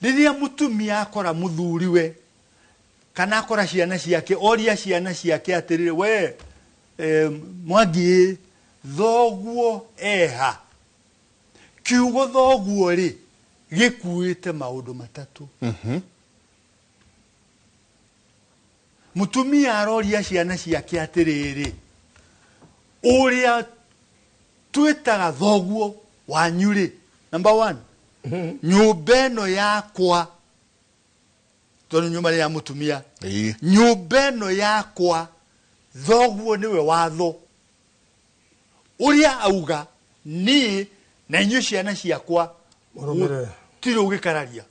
Rĩrĩa mũtumia akora mũthuriwe kana akora ciana ciake, oria ciana ciake atĩrĩrĩ, we Mwangi thoguo eha. Kiugo thoguo rĩ gĩkuĩte maũndũ matatũ. Mũtumia aroria ciana ciake atĩrĩrĩ, ũrĩa twĩtaga thoguo wanyu rĩ, number 1, nyũmba ĩno yakwa, tondũ nyũmba nĩ ya mũtumia, nyũmba ĩno yakwa thoguo nĩwe watho. Ũrĩa auga niĩ na inyuĩ ciana ciakwa mũrũmĩrĩre, gũtirĩ ũgĩkararia.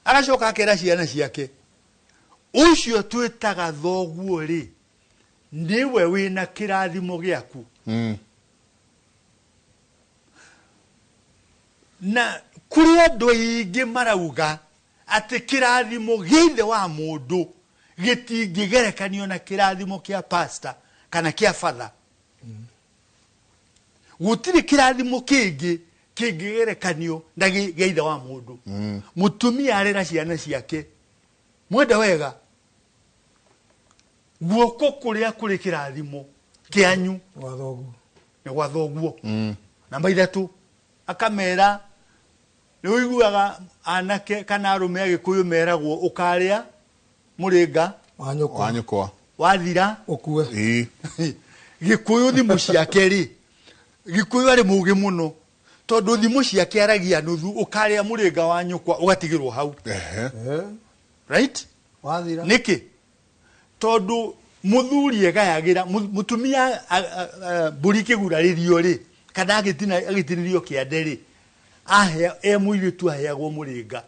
Agacoka akera ciana ciake, ũcio twĩtaga thoguo rĩ nĩwe wĩna kĩrathimo gĩaku. Na kũrĩ andũ aingĩ marauga atĩ kĩrathimo gĩa ithe wa mũndũ gĩtingĩgerekanio na kĩrathimo kĩa pastor kana kĩa father. Gũtirĩ kĩrathimo kĩngĩ kĩngĩgerekanio na gĩa ithe wa mũndũ. Mũtumia arera ciana ciake mwenda wega, guoko kũrĩa kũrĩ kĩrathimo kĩanyu nĩ gwa thoguo. Namba 3 akamera, nĩ ũiguaga anake kana arũme a Gĩkũyũ meragwo ũkarĩa mũrĩnga wa nyũkwa wathira ũkue. Gĩkũyũ thimũ ciake rĩ, Gĩkũyũ arĩ mũũgĩ mũno tondũ thimũ ciake aragia nuthu, ũkarĩa mũrĩnga wa nyũkwa ũgatigĩrwo hau. Right? Wathira. Nĩkĩ? Tondũ mũthuri egayagĩra mũtumia mbũri kĩgurarĩrio rĩ, kana agĩtinĩrio kĩande rĩ, e mũirĩtu aheagwo mũrĩnga.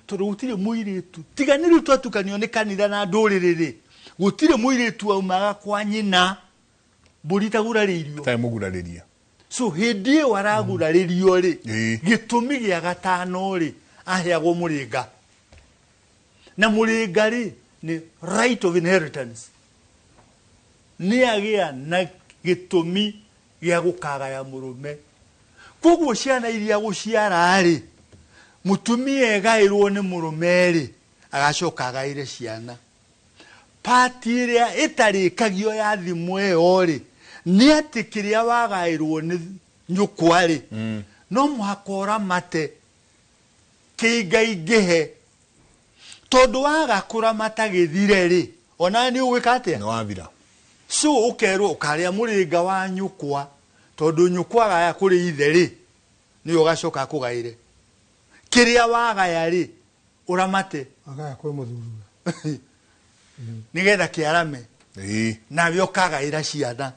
Tondũ gũtirĩ mũirĩtu, tiga nĩ rĩu twatukanio nĩ kanitha na ndũrĩrĩ rĩ, gũtirĩ mũirĩtu aumaga kwa nyina mbũri itagurarĩirio. Tarĩ mũgurarĩria. So hĩndĩ ĩyo aragurarĩrio rĩ, gĩtũmi gĩa gatano rĩ, aheagwo mũrĩnga. Na mũrĩnga rĩ nĩ right of inheritance. Nĩ agĩa na gĩtũmi gĩa gũkagaya mũrũme. Koguo ciana iria gũciara rĩ, mũtumia egaĩrwo nĩ mũrũme rĩ, agacoka agaĩre ciana. Pati ĩrĩa ĩtarĩkagio ya thimũ ĩyo rĩ, nĩ atĩ kĩrĩa wagaĩrwo nĩ nyũkwa rĩ, no mũhaka ũramate kĩingaingĩhe. Tondũ waga kũramata gĩthire rĩ, ona nĩ ũgwĩka atĩa? Nĩ wathira. So ũkerwo ũkarĩa mũrĩnga wa nyũkwa, tondũ nyũkwa agaya kũrĩ ithe rĩ, nĩwe ũgacoka akũgaĩre. Kĩrĩa wagaya rĩ, ũramate. Agaya kwĩ mũthuriwe. Nĩgetha kĩarame. Nawe ũkagaĩra ciana.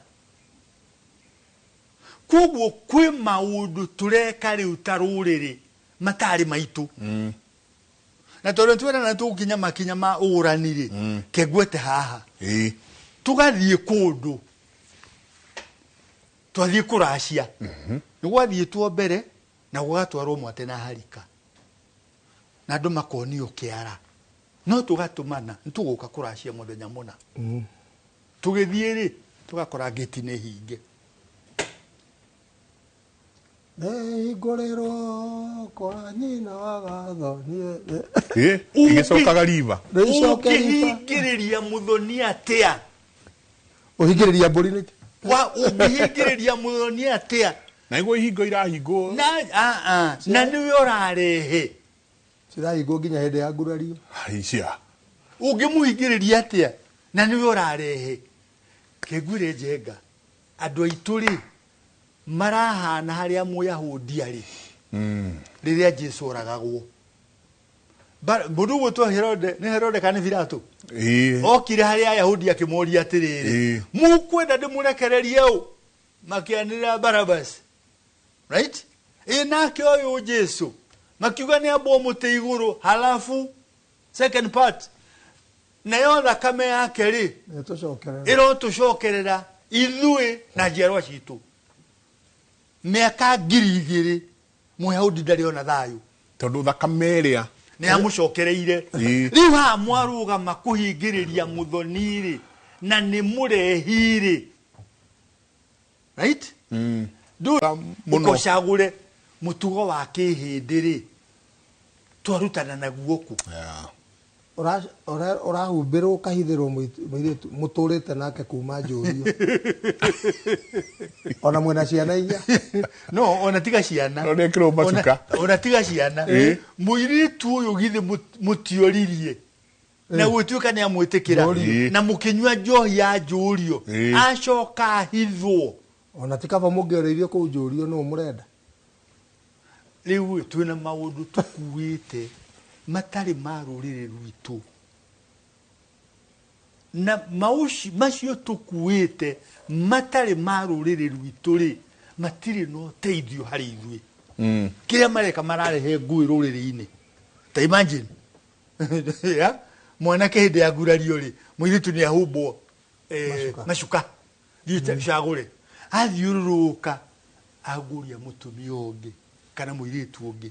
Koguo kwĩ maũndũ tũreka rĩu ta rũrĩrĩ matarĩ maitũ. Na tondũ twĩrana tũgũkinya makinya ma ũgũrani rĩ, kengwete haha. Tũgathiĩ kũndũ, twathiĩ kũracia. Nĩ gwathiĩtwo mbere na gũgatwarwo mwate na harika. Na andũ makonio kĩara. No tũgatũmana, nĩ tũgũka kũracia mũthenya mũna. Tũgĩthiĩ rĩ, tũgakora ngĩti nĩ hinge. Nĩhingũrĩrwo kwa nyina wa gathoni. Ĩgĩcokaga riba. Ũngĩhingĩrĩria mũthoni atĩa? Ũhingĩrĩria mbũri nĩkĩ? Wa ũngĩhingĩrĩria mũthoni atĩa? Na iguo ihingo irahingwo. Na a na nĩwe ũrarehe. Cirahingwo nginya hĩndĩ ya ngurario. Aicia. Ũngĩmũhingĩrĩria atĩa? Na nĩwe ũrarehe. Kĩnguire njenga. Andũ aitũ rĩ marahana harĩa Mũyahudi arĩ. Rĩrĩa Jesu oragagwo. Mũndũ ũgwĩtwo Herode, nĩ Herode kana nĩ Pilato? Okire harĩ Ayahudi akĩmoria atĩrĩrĩ, mũkwenda ndĩmũrekererie ũ? Makĩanĩrĩra Barabas. Right? Ĩ nake ũyũ Jesu makiuga nĩ ambwo mũtĩ igũrũ, halafu second part nayo thakame yake rĩ ĩrotũcokerera ithuĩ na njiarwa citũ. Mĩaka 2000 Mũyahudi ndarĩ ona thayũ tondũ thakame ĩrĩa nĩ amũcokereire. Rĩu haha mwarũgama kũhingĩrĩria mũthoni rĩ na nĩ mũrehi rĩ, right? Ũkocagũre mũtugo wa kĩhĩndĩ rĩ twarutana naguo kũ? Ũrahumbĩrwo ũkahithĩrwo mũirĩtu mũtũrĩte nake kuma njũrio. Ona mwena ciana inya. No, ona tiga ciana. No nĩekĩrwo macuka. Ona tiga ciana. Mũirĩtu ũyũ githĩ mũtioririe. Na gũtuĩka nĩ amwĩtĩkĩra. Na mũkĩnyua njohi ya njũrio. Acoka ahithwo. Ona ti kaba mũngĩorĩirio kũu njũrio nũ mũrenda. Rĩu twĩna maũndũ tũkuĩte matarĩ ma rũrĩrĩ rwitũ. Na macio tũkuĩte matarĩ ma rũrĩrĩ rwitũ rĩ matirĩ na ũteithio harĩ ithuĩ. Kĩrĩa mareka mararehe ngũĩ rũrĩrĩ-inĩ. Ta imagine. Mwanake hĩndĩ ya ngurario rĩ mũirĩtu nĩ ahumbwo macuka. Thiĩ cagũre. Athiũrũrũka agũria mũtumia ũngĩ kana mũirĩtu ũngĩ.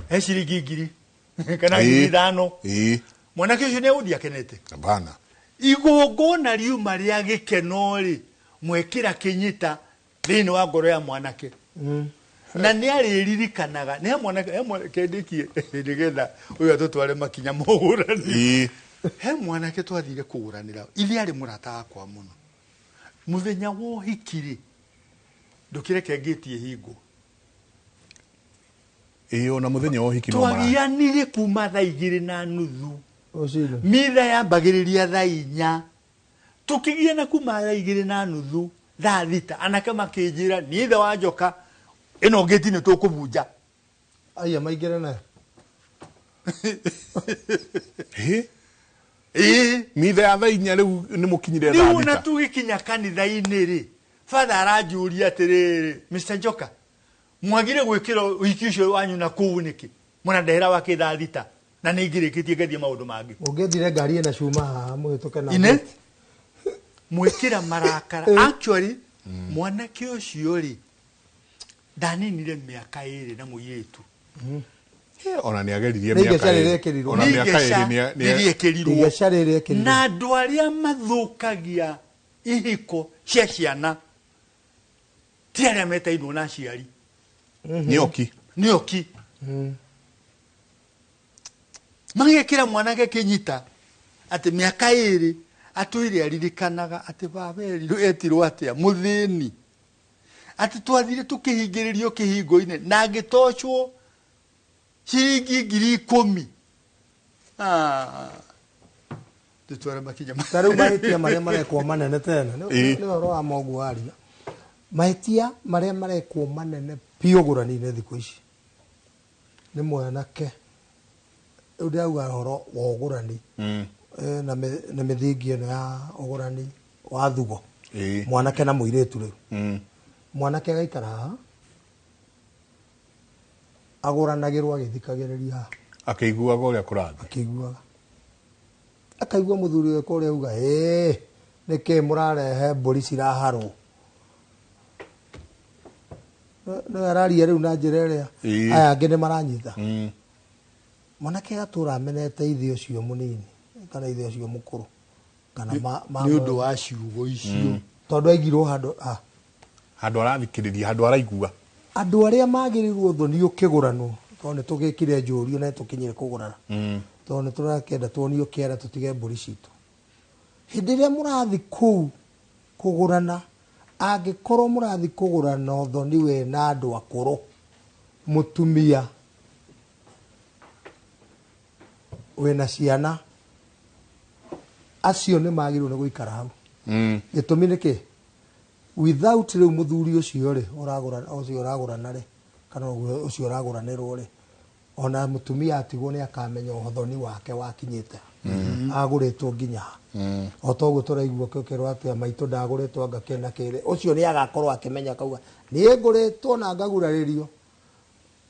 He ciringi 1,000 kana 5,000. Mwanake ũcio nĩ egũthiĩ akenete. Hapana. Igongona riuma rĩa gĩkeno rĩ mwekĩra kĩnyita thĩinĩ wa ngoro ya mwanake. Na nĩ arĩririkanaga. Nĩ mwanake ndĩkie nĩgetha ũyũ atũtware makinya mũgũrani. He mwanake twathire kũgũranĩra. Ithe arĩ mũrata wakwa mũno. Mũthenya wa ũhiki rĩ ndũkĩreke ngĩti ĩhingwo. Ona mũthenya wa ũhiki no mara. Twagianire kuma thaa 2:30. Mitha yambagĩrĩria thaa 4. Tũkĩgiana kuma thaa 2:30 thaa 6 anake makĩnjĩra niĩ ithe wa njoka ĩno ngĩti nĩ tũkũbunja. Aya maingĩre nayo. Mitha ya thaa 4 rĩu nĩ mũkinyire thaa 6. Rĩu ona tũgĩkinya kanitha-inĩ rĩ father aranjũria atĩrĩrĩ, Mr. Njoka mwagire gwĩkĩra ũhiki ũcio wanyu na kũu nĩkĩ? Mũrandehera wake thaa 6 na nĩ ingĩrĩkĩtie ngathiĩ maũndũ mangĩ. Ũngĩethire ngari ĩna cuma haha mũhĩtũke na ine mwĩkĩra marakara. Actually mwanake ũcio rĩ ndaninire mĩaka 2 na mũirĩtu. Ona nĩ ageririe mĩaka 2. Ona mĩaka 2 nĩ ĩkĩrirwo. Na andũ arĩa mathũkagia ihiko cia ciana ti arĩa metainwo na aciari. Nĩoki. Nĩoki. Magekĩra mwanake kĩnyita atĩ mĩaka 2 atũire aririkanaga atĩ baba etirwo atĩa mũthĩni. Atĩ twathire tũkĩhingĩrĩrio kĩhingo-inĩ na ngĩtocwo ciringi 10,000. Tũtware makinya. Ta rĩu mahĩtia marĩa marekwo manene tena. Nĩ ũhoro wa moguo aria. Mahĩtia marĩa marekwo manene biũ ũgũrani-inĩ thikũ ici nĩ mwanake. Rĩu ndĩrauga ũhoro wa ũgũrani na mĩthingi ĩno ya ũgũrani wa thugo. Mwanake na mũirĩtu rĩu. Mwanake agaikara haha agũranagĩrwo agĩthikagĩrĩria haha. Akĩiguaga ũrĩa kũrathiĩ. Akĩiguaga. Akaigua mũthuri wake ũrĩa auga, nĩkĩ mũrarehe mbũri ciraharwo. No araria rĩu na njĩra ĩrĩa aya angĩ nĩ maranyita. Mwanake agatũra amenete ithe ũcio mũnini kana ithe ũcio mũkũrũ kana nĩ ũndũ wa ciugo icio tondũ aigirwo handũ handũ arathikĩrĩria handũ araigua. Andũ arĩa magĩrĩirwo thoni ũkĩgũranwo tondũ nĩ tũgĩkire njũrio na tũkinyire kũgũrana tondũ nĩ tũrakĩenda tuonio kĩara tũtige mbũri citũ. Hĩndĩ ĩrĩa mũrathi kũu kũgũrana Angĩkorwo mũrathi kũgũrana ũthoni wĩna andũ akũrũ, mũtumia wĩna ciana, acio nĩ magĩrĩirwo nĩ gũikara hau. Gĩtũmi nĩ kĩ? Without rĩu mũthuri ũcio rĩ, ũragũra ũcio ũragũrana rĩ, kana ũcio ũragũranĩrwo rĩ, ona mũtumia atigwo nĩ akamenya ũthoni wake wakinyĩte. Agũrĩtwo nginya ha. O toguo tũraigua kĩrwo atĩ maitũ ndagũrĩtwo anga kĩna kĩrĩ. Ũcio nĩ agakorwo akĩmenya kauga niĩ ngũrĩtwo na ngagurarĩrio.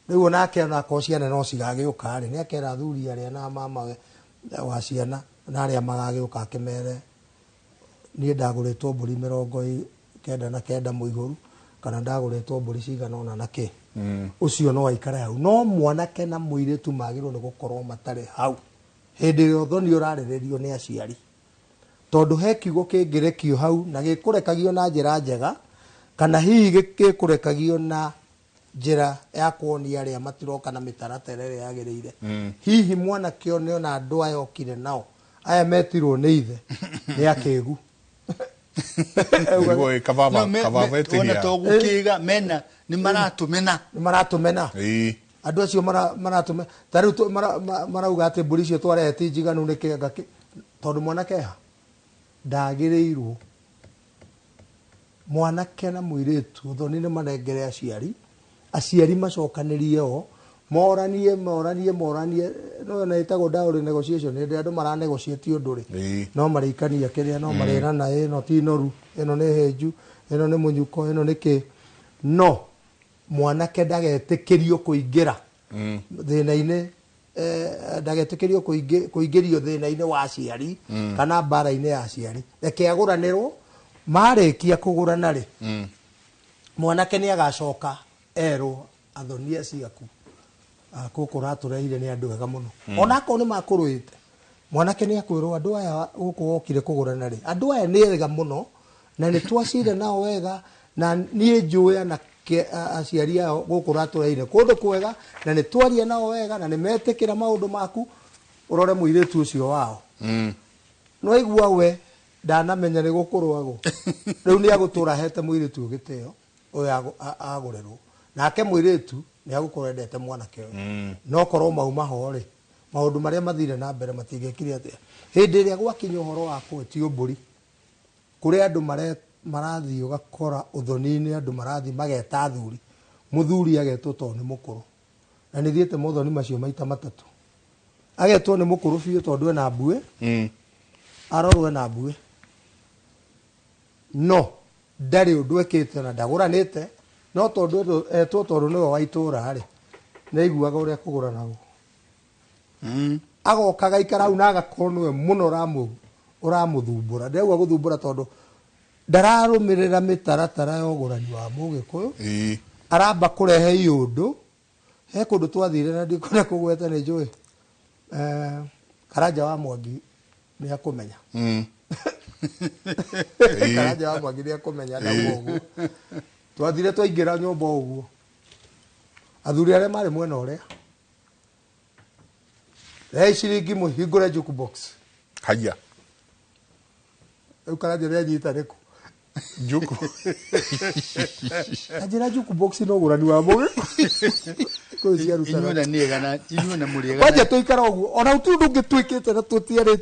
Rĩu onake onakorwo ciana no cigagĩũka rĩ, nĩ akera athuri arĩa na mama wa ciana na arĩa magagĩũka akĩmere niĩ ndagũrĩtwo mbũri 99 mũihũru kana ndagũrĩtwo mbũri cigana ũna na kĩ. Ũcio no aikare hau. No mwanake na mũirĩtu magĩrĩirwo nĩ gũkorwo matarĩ hau hĩndĩ ĩrĩa ũthoni ũrarĩrĩrio nĩ aciari, tondũ he kiugo kĩngĩrekio hau na gĩkũrekagio na njĩra njega kana hihi gĩkũrekagio na njĩra ya kuonia arĩa matiroka na mĩtaratara ĩrĩa yagĩrĩire. Hihi mwanake ũyũ nĩona andũ aya okire nao aya metirwo nĩ ithe nĩ akĩgu. Ona to gũkĩga mena nĩ maratũmena. Nĩ maratũmena. Andũ acio maratũmena ta rĩu marauga atĩ mbũri icio twarehe ti njiganu nĩ kĩanga tondũ mwanake ha ndagĩrĩirwo. Mwanake na mũirĩtu ũthoni nĩ manengere aciari, aciari macokanĩrie o moranie moranie moranie, no na ĩtagwo dowry negotiation hĩndĩ andũ mara negotiate ũndũ rĩ, no marĩikania kĩrĩa, no marĩrana ĩno ti noru, ĩno nĩ hĩnju, ĩno nĩ mũnyuko, ĩno nĩ kĩ. No mwanake ndagetĩkĩrio kũingĩra thĩna-inĩ, ndagetĩkĩrio kũingĩrio thĩna-inĩ wa aciari kana mbara-inĩ ya aciari. Reke agũranĩrwo, marĩkia kũgũrana rĩ, mwanake nĩ agacoka erwo athoni aciaku gũkũ ũratũrehire nĩ andũ ega mũno. Onakorwo nĩ makũrũĩte, mwanake nĩ akwĩrwo andũ aya gũkũ wokire kũgũrana rĩ, andũ aya nĩ ega mũno na nĩ twacire nao wega, na niĩ njũĩ na aciari ao gũkũ ũratũrehire kũndũ kwega na nĩ twaria nao wega na nĩ metĩkĩra maũndũ maku, ũrore mũirĩtu ũcio wao. No aigua we ndanamenya nĩ gũkũrũagwo. Rĩu nĩ agũtũra ahete mũirĩtu gĩtĩo ũyũ agũrĩrwo, nake mũirĩtu nĩ agũkorwo endete mwanake ũyũ. No korwo mauma ho rĩ, maũndũ marĩa mathire na mbere matingĩkire atĩa. Hĩndĩ ĩrĩa gwakinya ũhoro wa gwĩtio mbũri, kũrĩ andũ marathiĩ ũgakora ũthoni-inĩ andũ marathiĩ mageta athuri, mũthuri agetwo tondũ nĩ mũkũrũ, na nĩ thiĩte mothoni macio maita matatũ. Agetwo nĩ mũkũrũ biũ tondũ ena mbuĩ, arorwo ena mbuĩ, no ndarĩ ũndũ ekĩte na ndagũranĩte, no tondũ etwo tondũ nĩwe wa itũũra rĩ, nĩ aiguaga ũrĩa kũgũranagwo. Agoka agaikara hau na agakorwo nĩwe mũno ũramũthumbũra. Ndĩrauga gũthumbũra tondũ ndararũmĩrĩra mĩtaratara ya ũgũrani wa mũgĩkũyũ, aramba kũrehe iũndũ. He kũndũ twathire na ndikwenda kũgweta nĩ njũĩ, Karanja wa Mwangi nĩ akũmenya. Karanja wa Mwangi nĩ akũmenya ndauga ũguo. Twathire twaingĩra nyũmba ũguo, athuri arĩa marĩ mwena ũrĩa, rehei ciringi mũhingũre jukebox. Haya. Rĩu Karanja nĩ anyita nĩkũ? Juku. Anjĩra jukebox no ũgũrani wa mũgĩkũyũ. Inyuĩ na niĩ gana, inyuĩ na mũrĩ Kwanja tũikara ũguo, ona ũndũ ũngĩ twĩkĩte na tũtiarĩtie.